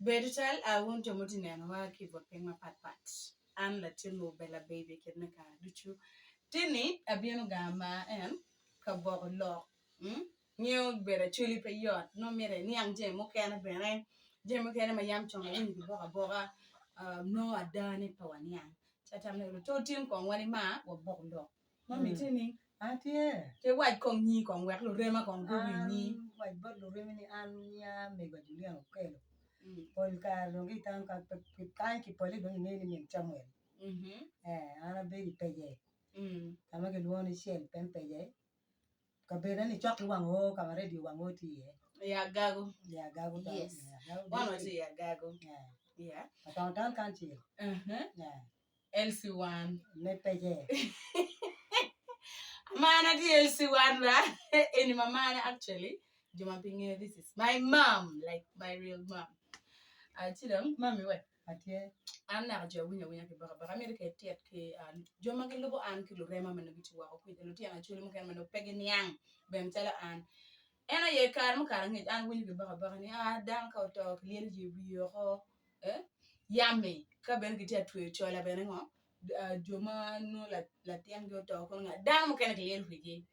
Ber tutwal a wun jo ma wutye nenowa ki i but piny mapat pat. An latin wa Bella Baby kit me kare ducu. Tin-ni abino gang ma en ka boko lok ngeyo bedo acholi pe yot nongo myero iniang jami mukene bene jami mukene ma yam con wawinyo kiboko aboka nongo adane pe waniang. Ci atamo ni luto tin kong wan imar wabok lok. Mami tye nining? Atye. Pe iwac kong nyingi kong wek lurema kong guwinyi. An wac bot luremi ni an nya mego Juliana Okello. Pol kare dong ki i town kany ki pole dong ingeyo ni min Camuel. Ee an abedo i Pece ka ma kilwongo ni Cel Pempeje. Kabedone ni cok ki wang oo ka ma radio wang oo tye iye. I Agago. I Agago town. Yes. Wan watye i Agago. Yeah. Otongo town council. Uh-huh. LC1. Me pece. Amana tye LC1 ba. Eni mamana actually. Jo ma pe ngeyo this is my mom like my real mom. Uh, ci dong mami we. Atye. An naka jo awinyo awinya ki baka baka amito ka itit ki uh, jo ma gilubo an ki lurema ma nongo gitye woko kwede lutino acholi mukene ma nongo pe giniang bene calo an. En aye kare mukato angec an awinyo ki baka baka ni ah dano ka oto kilyelo yer wiye oko eh yam-mi ka bene kitye ka tweyo cola bene ngo jo ma nongo latingi oto kono nga dano mukene kilyelo wigi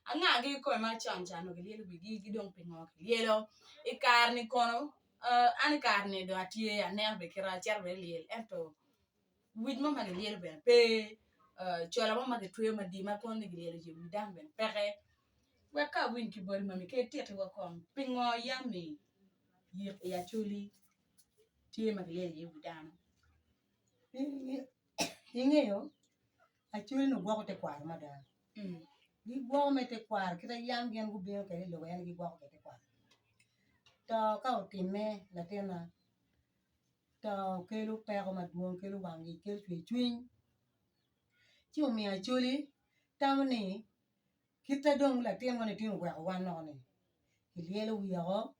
angagi kikome ma con ca onongo kilyelo wigi ki dong pingo kilyelo i kare-ni kono an i kare-ni dong atye aneno bene kite acito bene i lyel ento wic mo ma kilyelo bene pe cola mo ma kitweyo madit ma kono ni kilyelo yer wi dano bene peke wek ka awiny ki boti mami ka ititiwa kong pingo yam-mi yik i acholi tye ma kilyelo iye wi dano. Ingeyo acholi ni gwoko tekwaro mada gigwoko me tekwaro kit ma yam gin gubino kwede i lobo en aye gigwoko kwede tekwaro to ka otimme latinna to kelo peko madwong kelo wang ic kelo cwer cwiny ci omiyo acholi tamo ni kite dong latin moni tye oweko wan woko ni kilyelo wiye woko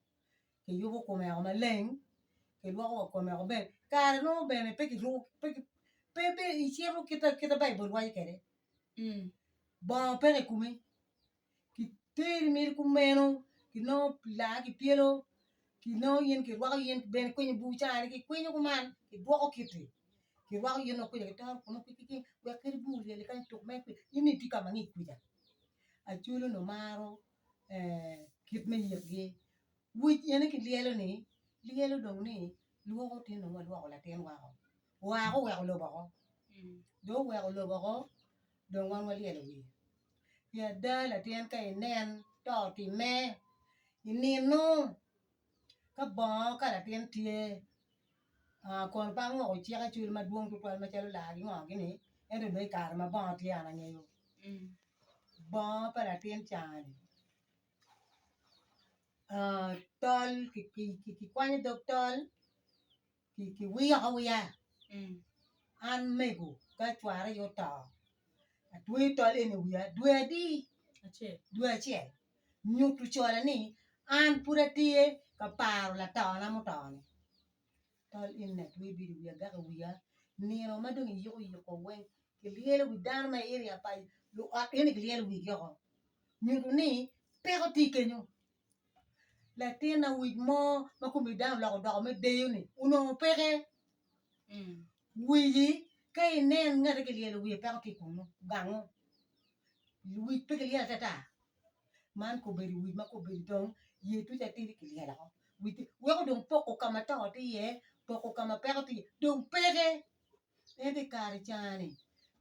kiyubo kome woko maleng, kilwoko wa kome woko bene kare nongo bene pe kiruko pe pe icito kit ma Baibul waco kwede bongo peke i komi kiteri mere kumeno kinongo laa kipyelo kinongo in kirwako in bene kwinyo bur cani kikwinyo kuman kidwoko kiti kirwako in dong kuca kitoro kunu kikiki wek kadi bur olyel kany tuk mere in dong itye ka ma ngic kuca Acholi onongo maro kit me yikgi wic ene kilyelo ni lyelo dong ni lwoko tin dong walwoko latin woko oa ko oweko lobo oko dong oweko lobo oko dong wan walyelo wiye pi ada latin ka inen to otimme inino ka bongo ka latin tye kono pe angoko cik acwali madwong tutwal macalo laa ki ngo gini ento dong i kare ma bongo tye an angeyo bongo pa latin cani tol kikwanyo dog tol kiwiyo awiya an mego ka cwara aye oto atweyo tol eni i wiya dwe adi dwe acel nyuto cola ni an pud atye ka paro latona muto-ni tol eni atweyo bedo i wiya gako i wiya nino ma dong iyiko yiko weng kilyelo wi dano ma i area pa luot eni kilyelo wigi woko nyuto ni peko tye kenyo latin awic mo ma kome dano oloko odoko me deyo ni onongo peke wiyi ka inen ngate kilyelo wiye peko tye kunu gango wic pe kilyelo atata man kobedo wic ma kobedo dong yer tuc atidi kilyelo woko weko dong poko ka ma to tye iye poko ka ma peko tye iye dong peke Ento i kare ca-ni,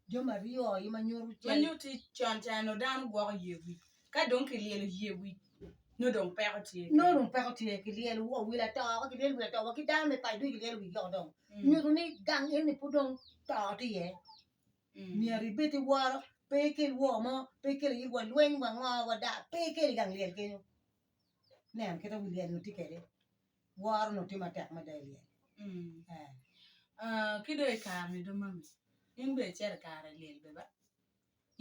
jo ma ryo aye ma nyuto cal. Ma nyutti con ca onongo dano gwoko yer wic. Ka dong kilyelo yer wic, nongo dong peko tye. Nongo dong peko tye. Kilyelo wi lato woko, kilyelo wi lato wa ki dano me paco ducu kilyelo wigi woko dong. Nyuto ni gang eni pud dong to tye iye. Myero ibed ki woro, pe ikel woo mo, pe ikel ayir wa lweny wa ngo wa daa, pe ikel i gang lyel kenyo. Nen kit ma wi lyel-ni tye kwede. Woro onongo tye matek mada i lyel. Ki dong i kare-ni dong mami, in bene icito i kare lyel bene ba?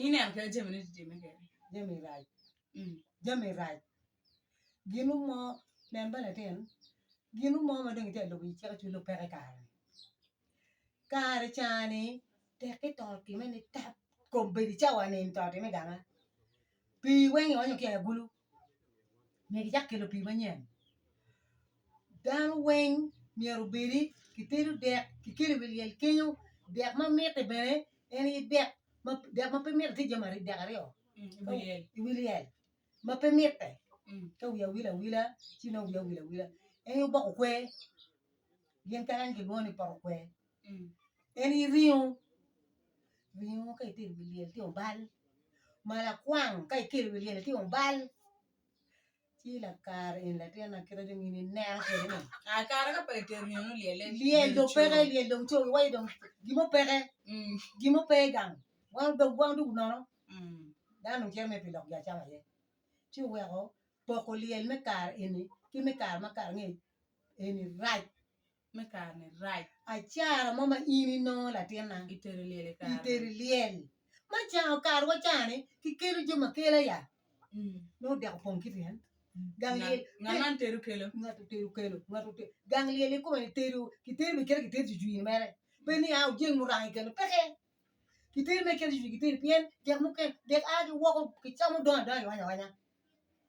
Ineno kit ma jamine tye timme kwede. Jami rac, jami rac. Gin mo, nen ba latin, gin mo ma dong itye ka lubo cik cwiny peke i kare-ni. Kare ca-ni tek-ki to otimme ni tap kombeddi cawa-ni to otimme i ganga, pii weng ionyo ki i agulu. myero kicak kelo pii manyen dano weng. Myero obedi kitedo dek kikelo i wi lyel kenyo dek ma mitte bene en aye dek dek ma pe mitte tye jami aryo dek aryo i wi lyel ma pe mitte ka wiya wil awila ci nongo wiya owil awila en aye oboko kwer gin kany kilwongo ni poto kwer en aye ringo ringo ka itedo i wi lyel tye obal malakwang ka ikelo i wi lyel tye obal. Ci lakare eni latinna kite dong in ineno kwede ni. Ah, kare ka pe kitero nyo nongo lyelle. Lyel dong peke, lyel dong co iwaco dong gin mo peke, gin mo pe i gang, wan dong wan dong nono, dano dong cito mere pi lok gin acama aye. Ci oweko poko lyel me kare eni ki me kare ma kare angec eni rac. Me kare-ni rac. Acara mo ma in inongo latinna. Itero lyel i kare. Itero lyel. Ma ca karewa ca-ni kikelo jami akela ya. Nongo dek opong ki tyen. Gang lyel. Ngat man tedo kelo. Ngat otedo kelo. Ngat otedo. Gang lyel ikome ni tedo kitedo bene kite kitedo cwicwini mere. Pe ni a ojeng muranga i keno peke. Kitedo mere kite cwicwini kitedo pien dek mukene dek a ki woko kicamo dong adonga i wanya wanya.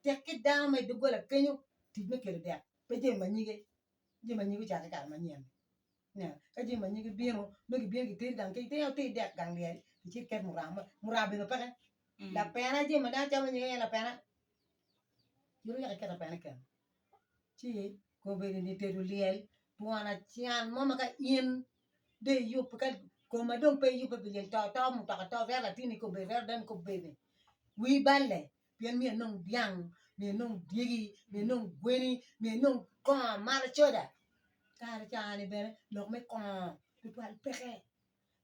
Tek ki dano ma i doggola kenyo tic me kelo dek pe jami ma nyige. Jami ma nyige ocake i kare manyen. Ka jami ma nyige bino, nongo gibino giteri gang kec, itenge otir dek gang lyel, icit iket muranga, muranga bene peke. Lapena jami ma dano camo nyige en lapena, cito yaka iket lapena i keno. Ci kobedo ni tedo lyel, twon acan mo ma ka in dong iyubbe ka koma dong pe iyubbe pi lyel to to mutoka to reto latinni kobedi reto dano kobedi wii balle. Pien myero inong dyang, myero inong dyegi, myero inong gweni, myero inong kongo amata coda. Kare ca-ni bene lok me kongo tutwal peke.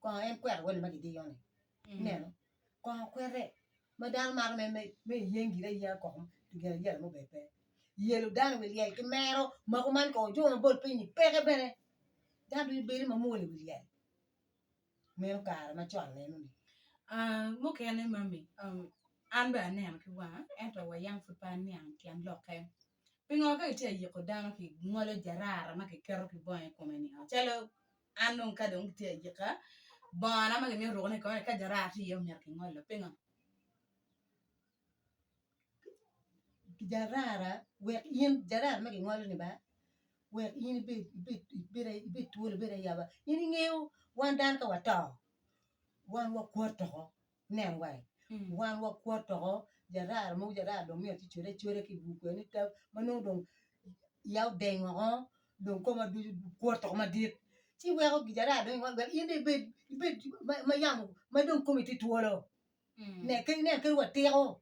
Kongo en kwero wene ma kidiyo-ni. Ineno? Kongo kwete ma dano mato mere me iyeng gire ayenga koko gin ayela mo bene pe. Yelo dano i wi lyel ki mero mako man kong ojungo mabol piny-nyi peke bene. Dano ducu bedo mamwol i wi lyel. Meno kare macon enoni. Mukene mami, an bene aneno ki wanga ento wa yam pud pe aniang tyen lokke. Pingo ka kitye ka yiko dano kingolo jarara ma kiketo ki bongo i kome-ni calo an dong ka dong kitye ka yika bongona ma kimito rukone i kome-ni ka jarara tye iye omyero kingolo pingo? Jarara wek in jarara ma kingolo-ni ba wek in ibed twolo ibed ayaba in ingeyo wan dano ka wato wan wakwot oko inen wai wan wakwot oko jarara mogo jarara dong myero ci code acoda ki bur kwede ni tab ma nongo dong iya odeng oko dong koma ducu okwot oko madit ci weko jarara dong wek in dong ibed ma yamo ma dong komi tye twolo. Ne kadi inen kadi watiko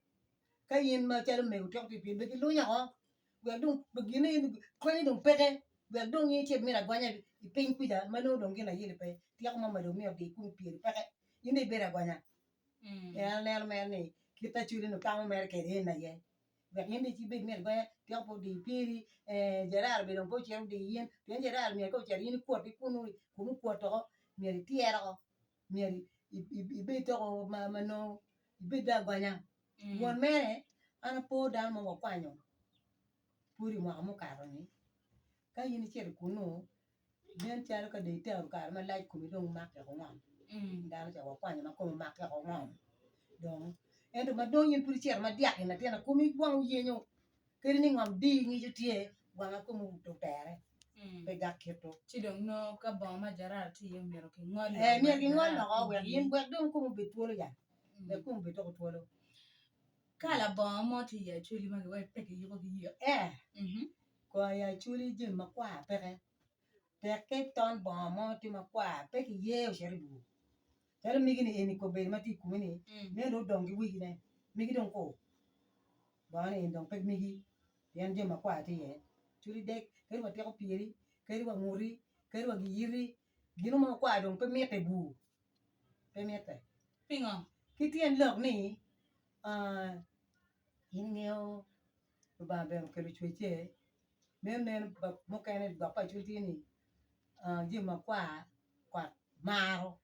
ka in macalo mego tiko tye piny bene gilunyo oko wek dong gine konye dong peke wek dong in icit mito agonya i piny kuca ma nongo dong gin ayeli pe tiko mo ma dong miyo odi komi pyeri peke in dong ibedo agonya en aneno mere ni kit acwali ni tamo mere kwede eni aye wek in dong ibed mito agonya tiko pe odiyo pyeri jarara bene dong pe ocito odiyo in pien jarara myero ka ocito in ikwot ki kunu komi okwot oko myero ityer oko. myero ibed doko ma nongo ibed dong agonya. Won mere an apo dano mo wakwanyo pwod i mwaka mukato-ni ka in icito kunnu nen calo ka dong itero kare malac komi dong make woko ngom dano ca wakwanyo ma kome omake woko ngom dong ento ma dong in pud icito ma dyak-ki latin komi wang oyenyo Kadi ni ngom dii ngico tye, wanga kome otere pe gak kito. Ci dong nongo ka bongo ma jarara tye iye myero kingol Ee, myero kingol oko wek in wek dong kome obed twolo ya, wek kome obed doko twolo. Kala bongo mo tye i acholi ma giwaco pe kiyiko ki yik. Ee, kor i acholi jami makwar peke, tekke ton bongo mo tye makwar pe kiye ocito i bur. Calo migi-ni eni kobedo ma tye i komi-ni, meno dong odong ki wigine, migi dong kur. Bongo ni dong pe migi pien jami makwar tye iye. Codi dek kadi wa tiko pyeri, kadi wa nguti, kadi wa giyiti, gino mo makwar dong pe mitte i bur, pe mitte. Pingo? Ki tyen lok ni in ingeyo Lubanga bene okelo cwecce meno nen mukene dok pa cwiny tye ni jami makwar kot maro.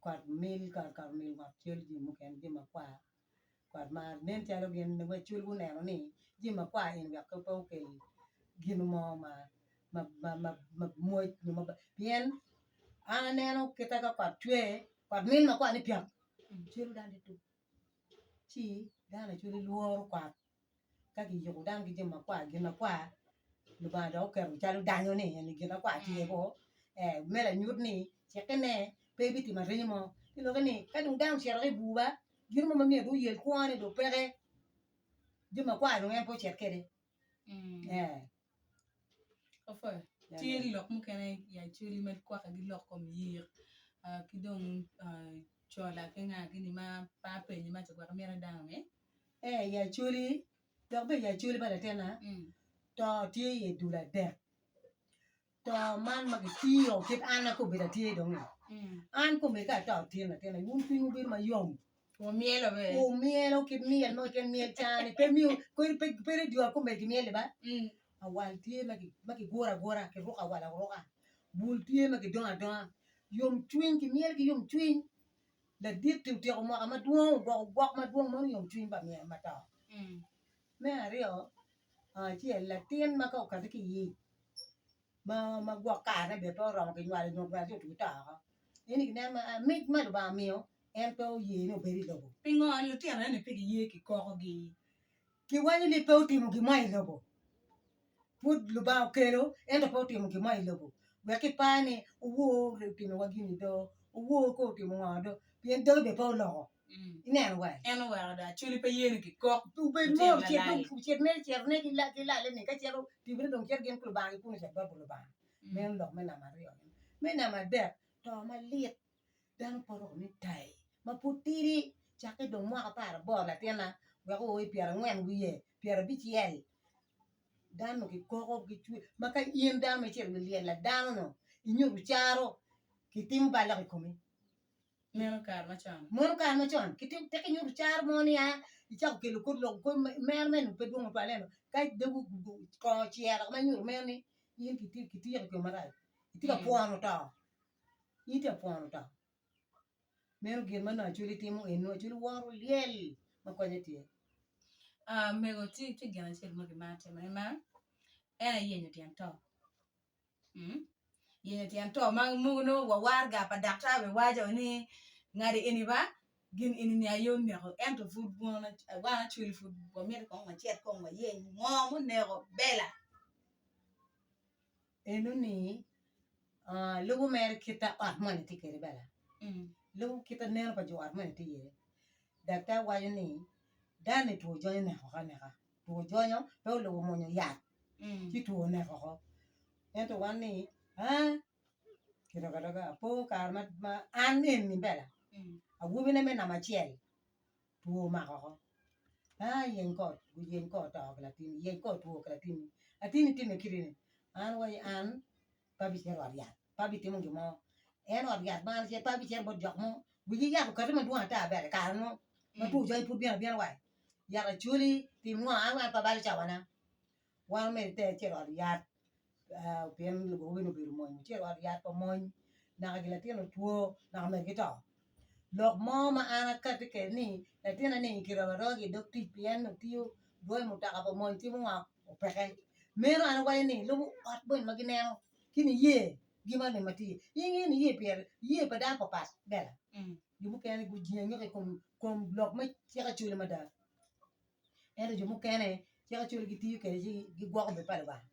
Kot mil kot mil kot cal jami mukene jami makwar kot mar nen calo gin wek col guneno ni jami makwar eni wek pe okel gin mo ma mwoc nyo ma pien an aneno kite ka kot cwer kot mil makwar ni pyap celo dano ducu ci dano acwali lworo kot ka kiyiko dano ki jami makwar gin makwar. Lubanga dok oketo calo danyo ni eni gin akwar tye bo ee me lanyut ni cikke ne pe bitimo arenyo mo ci lokke ni ka dong dano ocito ki i bur ba gin mo ma myero dong oyel kwone dong peke jami akwar dong en pe ocit kwede ee. Opwoyo. Tye lok mukene i Acholi ma kwake ki lok kom yik ki dong cola ki nga gini ma pe apenyi maca gwok imito dano ni. Ee i Acholi dok bene i Acholi pa latinna to tye iye dul adek to man ma kitiyo kit an ma kombeddi atye dong-ngi an kombeddi ka ato tin latinna wun cwinywu bedo mayom Wumyelo bene. Wumyelo kit myel mo keken myel cani pe miyo kodi pe pe radio kombeddi kimyelo ba awal tye ma kiguro agura kiruko awal aruka bul tye ma kidongo adonga yomcwiny kimyelo ki yomcwiny ladit-ti otyeko mwaka madwong ogwoko gwok madwong meno yomcwiny pa myel ma to. Me aryo acel latin ma ka okati ki i ic ma gwok karene bene pe oromo kinywalo nyo kinywalo ci otugi to oko eni kineno ma mic ma Lubanga omiyo en pe oye ni obed i lobo. Pingo lutino eni pe giye kikokogi? Kiwaco ni pe otimo gin mo i lobo. Pud Lubanga okelo ento pe otimo gin mo i lobo. Wek kipar ni owor otimowa gin-ni do, owor ko otimo ngo do, pien doge bene pe oloko. Ineno wa? En oweko do Acholi pe ye ni kikok Obed lutino mot, lalal. cit mere citone ki lalle-ni, ka cito tipone dong cito gin ki Lubanga ki kunu cit bot Lubanga. Meno lok me namba aryo. Me namba adek, to malit. Dano poto ni tai ma pud tidi cakke dong mwaka aparaboro latinna wek oo i pyerangwen wiye pyerabicel dano kikoko gicwe ma ka in dano ma icito i wi lyel ladano-nu inyuto caro kitimo bal dok i komi. Meno kare macon. Meno kare macon tek inyuto caro mo niya icako kelo kor lok meno meno pe dwong tutwal ento ka dong kongo ocer ma nyuto meno ni in kitiko i komi marac itye ka pwono to. In itye ka pwono to. Meno gin ma nongo Acholi timo eno, Acholi woro lyel ma konye tye. Ah, mego tye tye gin acel ma gimaro timone ma en aye yenyo tyen to. Mm? Yenyo tyen to ma mogo nongo wa waraga pa daktar bene waco ni ngati eni ba gin eni ni aye oneko ento pud wan wan Acholi pud wamito kong wacit kong wayeny ngo muneko Bella. Eno ni lubo mere kit ma ot moni tye kwede bene lubo kit ma neno pa jo ot moni tye iye daktar waco ni dano-ni two jonyo oneko oko aneka two jonyo pe olubo mwonyo yat ci two oneko oko ento wan ni aa kirogo aroga apo kare ma an eni bene awobine me namba acel two omako oko aa yeny kor guyeny kor oto ki latinni yeny kor two ki latinni latinni timme kiti ni an awaci an pe abicito i ot yat pe abitimo gin mo en ot yat ma an acito pe abicito bot jok mo wigi yat okati madwong ata bene i kare mo ma two jami pud bino abina wa yat acholi tim ngo an pe abalo cawana Wan omyero iter icit i ot yat pien lobo meno obedo mony icit i ot yat pa mony naka ki latin otwo naka omege to. Lok mo ma an akati kwede ni latinna ni kirobo aroba ki i dog tic pien otiyo dwoyo mutoka pa mony timo ngo opeke meno an awaco ni lubo ot moni ma gineno ki niye gin man ma tye in ingeyo niye pire niye pa dano papat bene jo mukene gujenge i kom lok me cik acwele mada. Ento jo mukene cik acwali gitiyo kwede ci gigwoko bed pa Lubanga.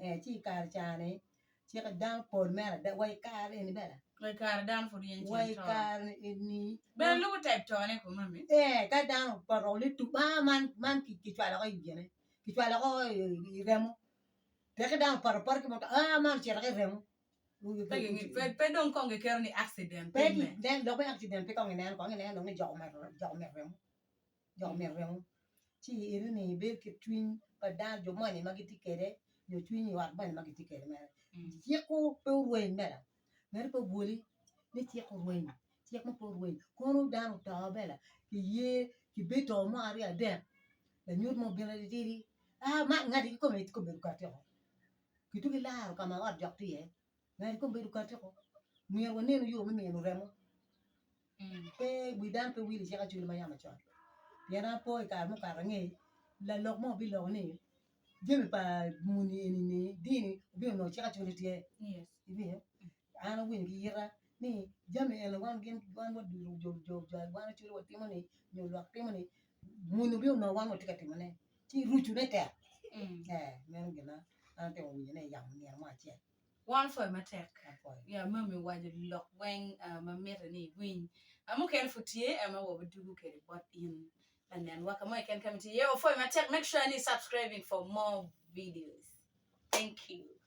Eh, ci i kare ca-ni cik dano pol mere ada wa i kare eni bene. Wa i kare dano pud yenyo Wa cen i to. kare eni. Bene lubo type tone ko mami. Eh, ka dano opoto ni tuk ah man man kicwalo oko i gine kicwalo oko i remo teki dano opoto apota ki mutoka ah man ocito ki i remo. Pe ginge pe pe dong kong giketo ni accident Pe timme. ki lok me accident pe kong ineno kong ineno dong ni jok ometo jok ometo remo. dok omito remo ci enoni bedo kit cwiny pa dano jo moni ma gitye kwede nyo cwiny i ot moni ma gitye kwede mere cik-ku pe orweny bene mere pe obwoli ni cik orweny cik mo pe orweny kono dano oto bene kiye kibed to mwaka aryo adek lanyut mo obino atitidi aa man ngati kikome tye ka bedo katiko kituki laro ka ma ot jok tye iye ngati kong bedo katiko myero wanenu yo me mino remo. Pe wi dano pe wil i cik acwali ma yam macon pien apo i kare mukato angec lalok mo obiloko ni jami pa muni eni-ni dini obino nongo cik acwali tye iwinyo an awinyo ki yita ni jami eni wan gin wan jo wan acwali watimo ni nyo lwak timo ni muni obino nongo wan watye ka timone ci rucone tek meno gin ma. An atemo winyone i yamo nino mo acel. Wan pwoyo matek. Apwoyo. Ya mami owaco lok weng ah, ma mitte ni iwiny. Ah, mukene pud tye eh, ma wabidugo kwede bot in lanenwa ka mo keken ka ma itye iye. Wapwoyo matek. Make sure ni subscribing for more videos. Thank you.